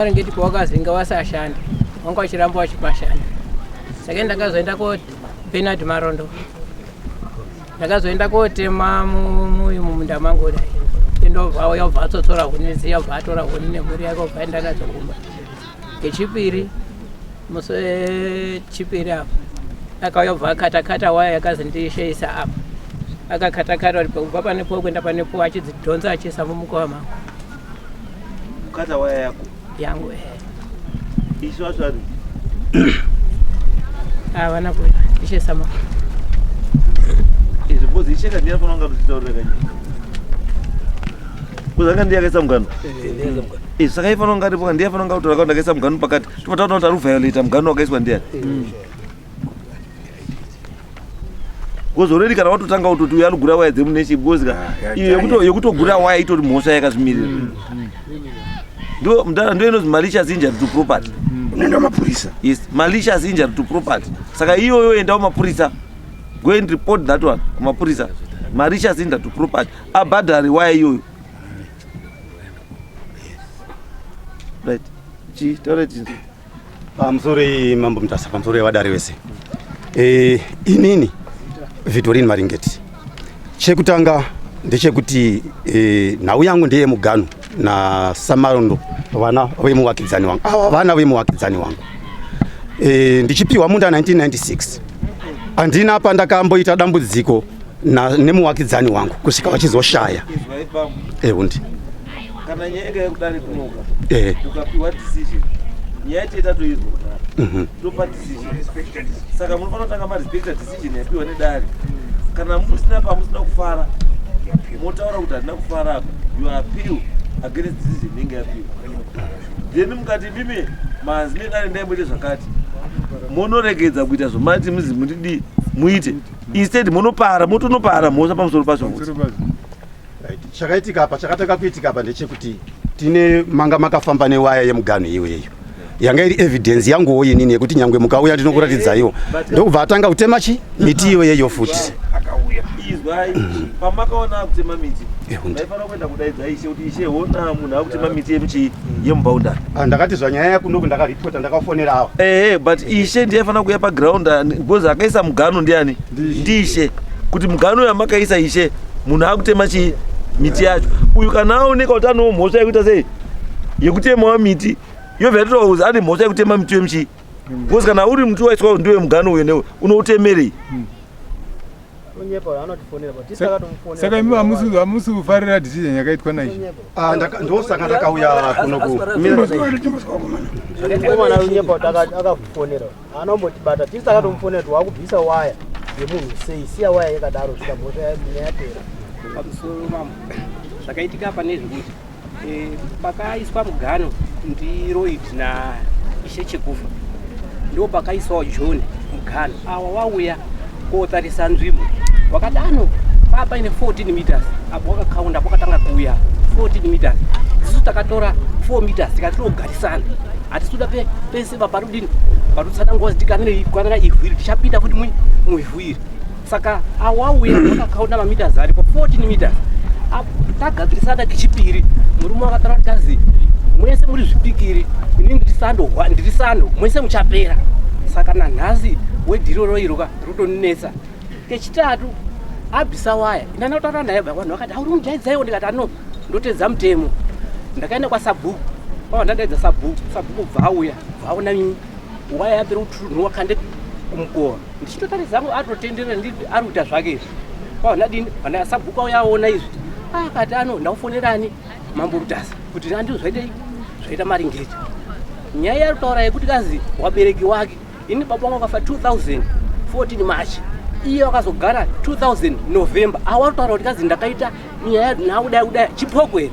Maringeti pawakazinga wasashanda wanga wachiramba wachipashanda saka ndakazoenda ko Bernard Marondo ndakazoenda kotema mumunda mangu kudai ndobva auya obva atsotsora huni dziya obva atora huni nemhuri yake obva aenda nadzo kumba kechipiri musi wechipiri apa akauya obva akatakata waya yakazi ndiisheisa apa akakatakata kubva pane po kuenda pane po achidzidhonza achiisa mumukova mangu Kukata waya yako. Yangu eh. Isu wacho ari. Havana kuuya. Ishe sama. Izvi bozi ishe kandi yafana kunga kutitaurira kanye. Bozi anga ndiye akaisa mugano. Eh, eh, saka ifanira kunga aripo ndiye afanira kunga kutora kaunda akaisa mugano pakati. Tobva taona kuti ari kuvhiolata mugano wakaiswa ndiani. Because already kana watotanga kutoti uyu anogura waya dzemunechi because ka Ah, iyo yekutogura waya itori mhosva yakazvimirira. Ndo mdara ndo inonzi malicious injury to property. Unoenda mapurisa. Yes, malicious injury to property. Saka iyoyo endawo mapurisa. Go and report that one kumapurisa. Malicious injury to property. Abhadhare waya iyoyo. Right. Chi, taura chinzi. Pamusoro mambo Mutasa, pamusoro yevadare vese. E, inini Vitorin Maringeti. Chekutanga ndechekuti e, nhau yangu ndeye mugano na Samarondo vana vemuwakidzani wangu. Ava vana vemuwakidzani wangu. E, ndichipiwa munda 1996. Handina pandakamboita dambudziko nemuwakidzani wangu kusvika vachizoshaya. Ehundi. Kana nyaya yega yekudare kunoka eh. Ukapiwa decision nyaya teta toizwa kudare Topa decision saka munofanira kutanga marespecta decision yapiwa nedare. Kana musina pamusina kufara motaura kuti handina kufara apa, you appeal against decision inenge yapiwa. Then mukati mimi manzi nedare ndaimboite zvakati, monoregedza kuita zvomati muzi mutidii muite, instead monopara motonopara mhosva pamusoro pacho futi. Chakaitika apa, chakatanga kuitika apa ndechekuti tine manga makafamba newaya yemuganhu iyoyeyo yanga iri evidence yanguwo inini yekuti nyangwe mukauya ndinokuratidzaiwo, ndokubva atanga kutema chi miti iyoyeyo futi. Izwai, pamakaona akutema miti maifanira kuenda kudaidza ishe kuti ishe hona munhu akutema miti yemuchii yemuboundary. Ah, ndakati zvanyaya yakunoku ndakaripota ndakafonera ava. Ehe, but ishe ndiye aifanira kuuya paground because akaisa mugano ndiani? Ndiishe. Kuti mugano yamakaisa ishe munhu akutema chii miti yacho uyu kana aoneka kuti anewo mhosva yekuita sei yekutemawo miti yobva yatotaura kuti ane mhosva yekutema miti yemuchii because kana uri muti waiswa ndiwe mugano uyo newe unoutemerei? Saka imi hamusi kufarira decision yakaitwa naishe? Ah, ndosaka ndakauya kunoku. Akafonera anombotibata tisi takatomufonera kuti wakubvisa waya yemunhu sei, siya waya yakadaro svika mhosva yapera. Pamusoro mambo, zvakaitika pane zvekuti pakaiswa mugano ndiRoyd na Ishe Chekufa, ndo pakaiswawo John mugano. Awa wauya kotarisa nzvimbo wakati ano paa paine 14 meters apo wakakaunda pakatanga kuuya 14 meters, isusu takatora 4 meters tikati togarisana, hatisi kuda pese parudini parutsanangura tikanira ivhu iri tichapinda futi muivhu iri. Saka awauya wakakaunda mameters aripo 14 meters, tagadzirisana kechipiri murume wakataura kuti kazi mwese muri zvipikiri, inini ndiri sando, ndiri sando, mwese muchapera. Saka nanhasi wedhiroro iro ka rotoninetsa. Kechitatu abvisa waya, ndana kutaura naye vanhu vakati auri mujaidzaiwo, ndikati ano ndotedza mutemo. Ndakaenda kwasabhuku, kwava ndadaidza sabhuku, sabhuku bva auya bva aona waya yapera kutunhuwa kande kumukova, ndichitotaridza angu atotenderera ari kuita zvake izvi. Kwava ndadini vana sabhuku auya aona izvi akati ano ndaufonerani mambo Rutasa kuti andizvo zvaita zvaita Maringeti. Nyaya yari kutaura yekuti kazi wabereki wake, ini baba vangu vakafa 2014 March, iye wakazogara 2000 November. Awa kutaura kuti kazi ndakaita nyaya nhau kudai kudai, chipoko here?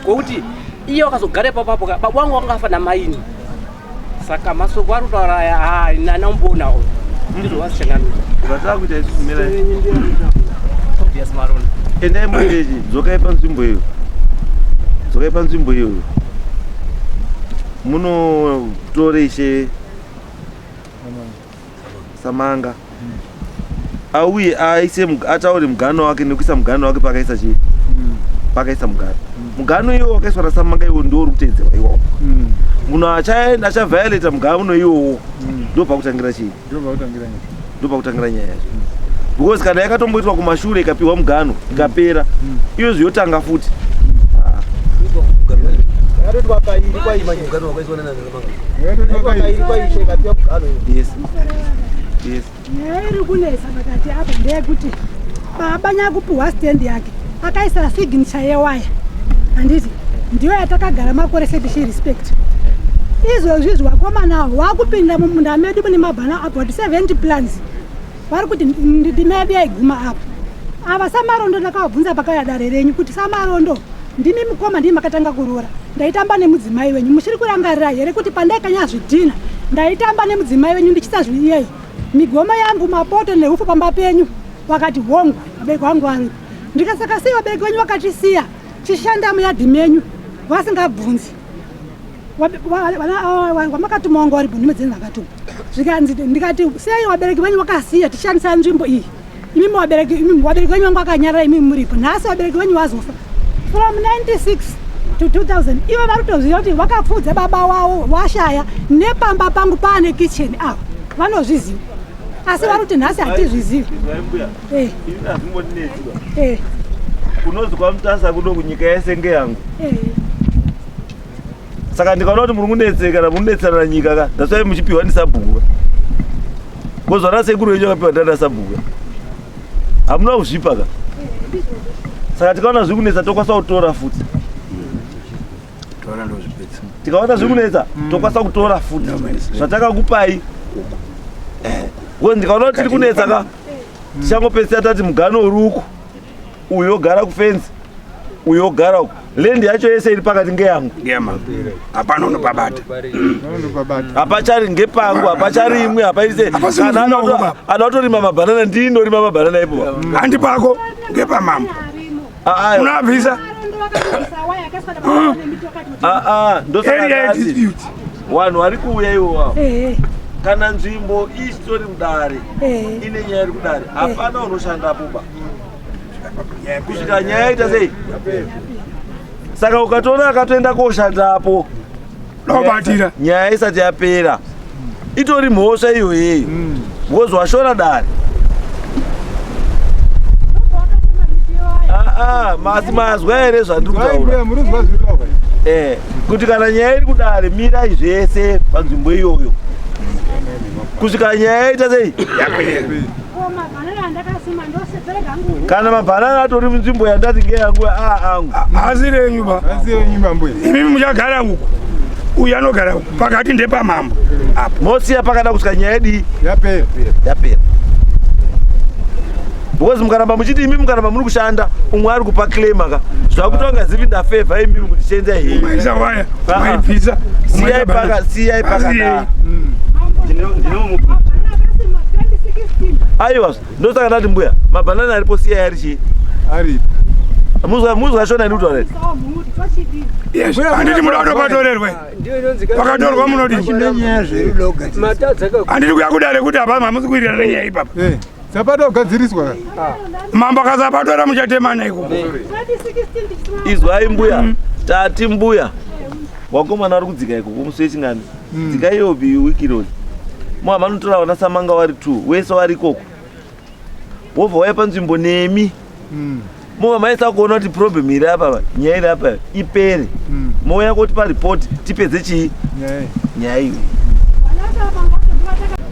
Kwekuti iye wakazogara ipapapo baba vangu vanga namaini. Saka masoko ari kutaura aya anamboonawo ndizvo vasichangamira. Zvatava kuita isusu mira. Tobias Marona. Endai muirechi, dzokai panzvimbo iyo. Dzokai panzvimbo iyoyo. Munotore ishe Samanga auye aise ataure mugano wake nekuisa mugano wake pakaisa chii pakaisa mugano. Mugano iwo wakaiswa naSamanga iwo ndiwo uri kuteedzerwa iwawo. Munhu achaenda achavhiolata mugano iwowo, ndopakutangira chii? Ndopakutangira nyaya. Ndopakutangira nyaya yacho, because kana yakatomboitwa kumashure ikapiwa mugano ikapera, iyo zviyotanga futi. Yakatoitwa kairi kwaima, Yakatoitwa kairi kwaishe ikapiwa mugano iyo. Yes. Nyaya iri kunetsa pakati apa ndeyekuti baba nyakupiwa stand yake akaisa signature yewaya, handiti? Ndiyo yatakagara makore setichirespect. Izvozvi vakomana wakupinda mumunda medu mune mabhana about 70 plants, vari kuti ndima yedu yaiguma apa. Ava Samarondo ndakavabvunza pakauya dare renyu kuti, "Samarondo, ndimi mukoma, ndimi makatanga kuroora, ndaitamba nemudzimai wenyu. Muchiri kurangarira here kuti pandaikanya zvidhina ndaitamba nemudzimai wenyu ndichisa zviiyeyo migoma yangu, mapoto neufu pamba penyu?" Vakati, "Hongu, vabereki vangu varipo." Ndikasaka, "Sei vabereki venyu vakatisiya tichishanda muyadhi menyu vasingabvunzi? Vamakatuma wanga varipo, ndime dzenyu vakatuma." Zvikanzi, ndikati, "Sei vabereki venyu vakasiya tichishandisa nzvimbo iyi? Imimi vabereki, imimi vabereki venyu vanga vakanyarara, imimi muripo. Nhasi vabereki venyu vazofa." From 96 to 2000 ivo vari kutoziva kuti vakapfuudza baba wavo washaya nepamba pangu paane kitchen ava, vanozviziva, asi vari kuti nhasi hatizvizivi. Izwai mbuya. Ini hazvimbondinetsi. Kunozi kwaMutasa kuno kunyika yese ngeyangu. Saka ndikaona kuti muri kunetseka, muri kunetserana nyika ka, that's why muchipiwa ndisabhuku ka, because vana sekuru venyu vakapiwa ndana sabhuku ka, hamuna kuzvipa ka. Saka tikaona zviri kunetsa tokwanisa kutora futi. Tora, ndozvipedza. Tikaona zviri kunetsa tokwanisa kutora futi zvatakakupai. Because ndikaona kuti tiri kunetsa ka, tichangopedzisira tati mugano uri uku, uyu ogara kufenzi, uyu ogara uku, land yacho yese iri pakati ngeyangu. Ngema hapana unopabata. Unopabata. Hapachari ngepangu, hapacharimwi, hapaise. Hapasi Kana muzvina uko. Ada kutorima mabhanana, ndindorima mabhanana ipo. Handi pako, ngepamambo. Ah, ah, Unabvisa. Ah, ah, ndosaka Area ndati, dispute. Vanhu vari kuuya ivo wavo, kana nzvimbo ichitori mudare, ine nyaya iri kudare, hapana unoshandapo ba kusvika nyaya yaita sei. Saka ukatoona akatoenda koshandapo Dobatira. nyaya isati yapera, itori mhosva iyoyeyo, because washora dare. Ah, ah, masi mazwa here zvandiri Izwai kutaura? mbuya, muri kuzwa zviri kutaurwa? Kuti kana nyaya iri kudare, mirai zvese panzvimbo iyoyo kusvika nyaya yaita sei. Kana mabhanana atori munzvimbo yandati ngeyangu, aa angu. Asi renyu ba. Asi yenyu mambuya. Imimi muchagara uku, uyu anogara uku, pakati ndepamambo apo. Mosiya pakada kusvika nyaya yedii? Yapera. Yapera, because mukaramba muchiti imi, mukaramba muri kushanda, umwe ari kupa claim aka zvakutonga zivi ndafevha imimi kuti chiendai henyu. Maisa waya. Ah, ah. Maibvisa. Siyai paka, siyai pakadaro. Aiwa, ndosaka ndati mbuya, mabhanana aripo siyai ari chii? Aripo. Muzwa shona iri kutaura here? Yes, handiti muda kutopatorerwe pakatorwa, munodii? Handiti kuya kudare kuti apa hamusi kuwirirana nenyaya ipapa? Sapata kugadziriswa ka. Mambo akasapatora muchatemana ikoko. Izwai mbuya, tati mbuya, wakomana vari kudzika ikoko musi wechingani, dzika iyo wiki irori, muha vanotora vana Samanga vari two wese vari ikoko, wobva waya panzvimbo nemi, mobva maisa kuona kuti problem iri apa, nyaya iri apa ipere, mouya kuti paripoti tipedze chii? Nyaya. Nyaya iyo.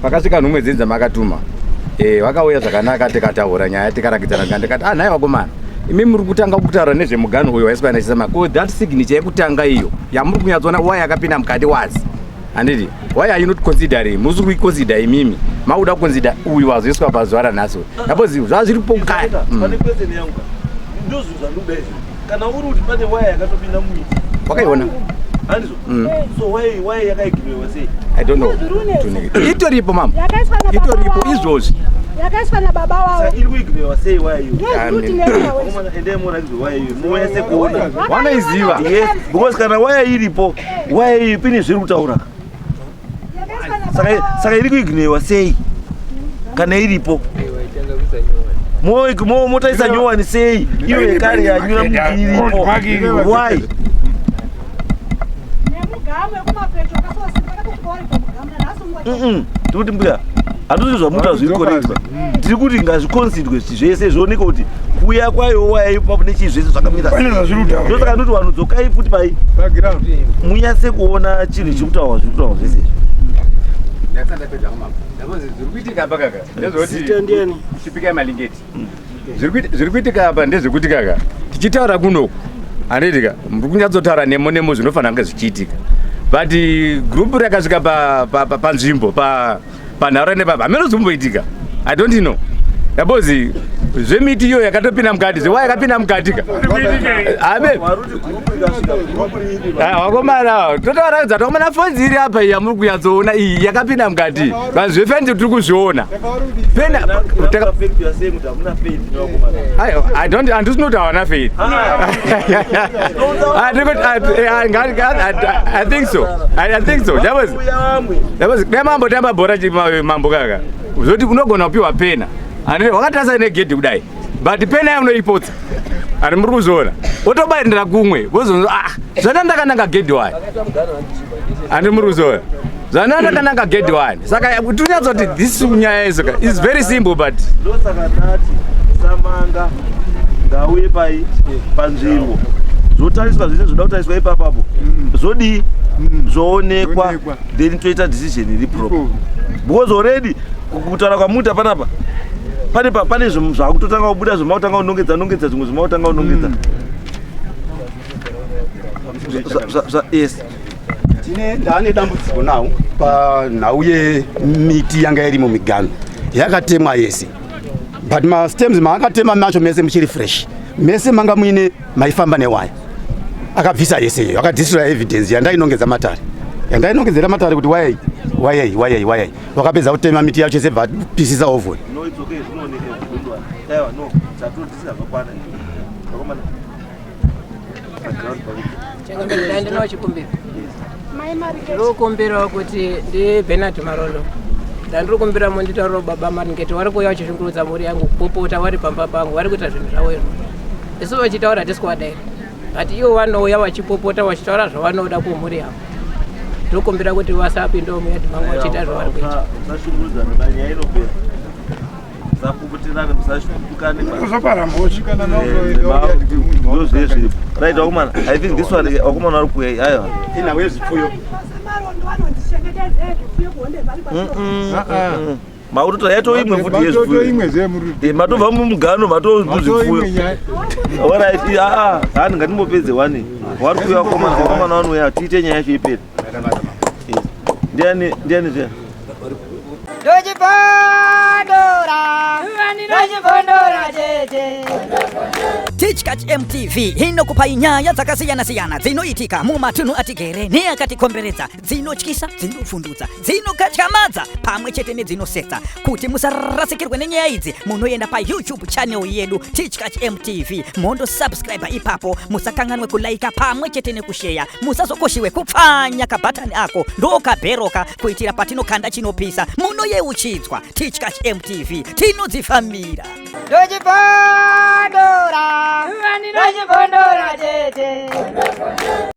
Pakasvika nhumwe dzenyu dzamakatuma, vakauya zvakanaka, tikataura nyaya, tikarakidzana. Ndikati, "Ah, nhai vakomana, imi muri kutanga kutaura nezvemuganho uyu waiswa nachisama ko that signature yekutanga iyo yamuri kunyatsoona waya yakapinda mukati wazi, handiti? Why are you not considering? Musi kuiconsider imimi, makuda kuconsider uyu wazoiswa pazuva ranhasi uyu, suppose zvazviripo kare." Pane question yangu ka, ndozvinhu zvandoda izvi. Kana uri kuti pane waya yakatopinda mumiti, Wakaiona? Handizvo? So waya yakaignorewa sei? I don't know. Itoripo mama, itoripo izvozvi. Yakaiswa nababa wavo. Saka iri kuignorewa sei waya iyo? Ndozviri. Vakomana, endai muratidzwe waya iyo, muwese kuona. Vanoiziva. Yes, because kana waya iripo, waya iyi pine zviri kutaura. Saka iri kuignorewa sei kana iripo? Motaisa nyowani sei iyo yekare yanyura muti iripo? Why? Tikuti mbuya, handisi zvamuta zviri correct. Tiri kuti ngazviconsiderwe zvese, zvioneke kuti kuuya kwayo waya ipapo nechii, zvese zvakamira. Ndosaka ndoti vanhu dzokai futi pai munyatse kuona chinhu chiri kutaurwa, zviri kutaurwa zvese izvi. Zviri kuitika apa kaka ndezvekuti chipikai malingeti. Zviri kuitika apa ndezvekuti kaka tichitaura kunoku, handitika muri kunyatsotaura nemo nemo zvinofanira kunge zvichiitika, but group rakasvika panzvimbo panharaunda nepapa, hameno zvimboitika. I don't know because zvemiti iyo yakatopinda mukati, zvewa yakapinda mukati ka ame. Vakomana, totovaratidza takomana fonzi iri apa iyi yamuri kunyatsoona iyi yakapinda mukati. Vanhu zvefenzi tiri kuzviona. Pena I don't, handisi kuti hawana faith. I think so, I think so. Javos dai mambotamba bhora mambo kaka zoti unogona kupiwa pena, handiti wakatarisa negedhi kudai, but pena yaunoipotsa, ani muri kuzviona, wotobairira kumwe, wozonzo, ah, zvana ndakananga gedhi wani, handi muri kuzviona, zvana ndakananga gedhi wani. Saka tinyatsoti this nyaya isoka is very simple, but Ndosaka ndati samanga ngauye pai panzvimbo, zvotariswa zvese zvoda kutariswa ipapapo, zvodii, zvoonekwa. Zvoonekwa. Then toita decision iri proper, because already kutaura kwamuita panapa pane pane zvakutotanga kubuda, zvamakutanga kunongedza nongedza, zvimwe zvamakutanga kunongedza. Yes. Tine ndaane dambudziko nawo panhau yemiti yanga iri mumigano yakatemwa yese, but mastems maakatema macho mese muchiri fresh, mese manga muine maifamba newaya. Akabvisa yese iyo, akadestroya evidence yandainongedza matare, yandainongedzera matare kuti waya iyi, waya iyi, waya iyi, waya iyi. Wakapedza kutema miti yacho yese, bva pisisa ovhoni. No, it's okay, zvinooneka. Don't worry. Aiwa, no, chatodisika zvakwana. Vakomana, background pakuti Changamire, ndinawo chikumbiro. Ndinokumbirawo kuti ndi Bernard Marondo. Ndandiri kumbira munditauriro, baba Maringeti vari kuuya vachishungurudza mhuri yangu, kupopota vari pamba pangu, vari kuita zvinhu zvavo izvo. Isu vachitaura hatisi kuvadaira, but ivo vanouya vachipopota vachitaura zvavanoda kumhuri yavo. Ndinokumbira kuti vasapindawo muyadhi mangu vachiita zvavari kuita. Musashungurudzana banyaya inopera, musapuputirane, musashutukane. Uzopara mhosva. Ndozvee zviripo, right vakomana? I think this one, vakomana vari kuuya, aiwa. Inhau yezvipfuyo. Samarondo vanondichengetedza zvipfuyo kuhonde vari. Makutotora yatoimwe futi. Matoimwe zve muri. Yezvipfuyo matobva mumugano, matozvipfuyo. Alright, aa, hani ngatimbopedze one. Vari kuuya vakomana, vakomana vanouya, tiite nyaya yacho ipere. Yes. Ndiani, ndiani zviya? Ndochibondora, ndochibondora tete. Tichkach MTV inokupai nyaya dzakasiyana-siyana dzinoitika mumatunhu atigere neakatikomberedza, dzinotyisa, dzinopfundutsa, dzinokatyamadza pamwe chete nedzinosetsa. Kuti musarasikirwe nenyaya idzi, munoenda paYouTube channel yedu Tichkach MTV, mondosubscribe ipapo. Musakanganwe kulaika pamwe chete nekusheya. Musazokoshiwe kupfanya kabhatani ako ndokabheroka, kuitira patinokanda chinopisa munoyeuchidzwa. Tichkach MTV, tinodzifambira. Ndochibondora, ndochibondora tete.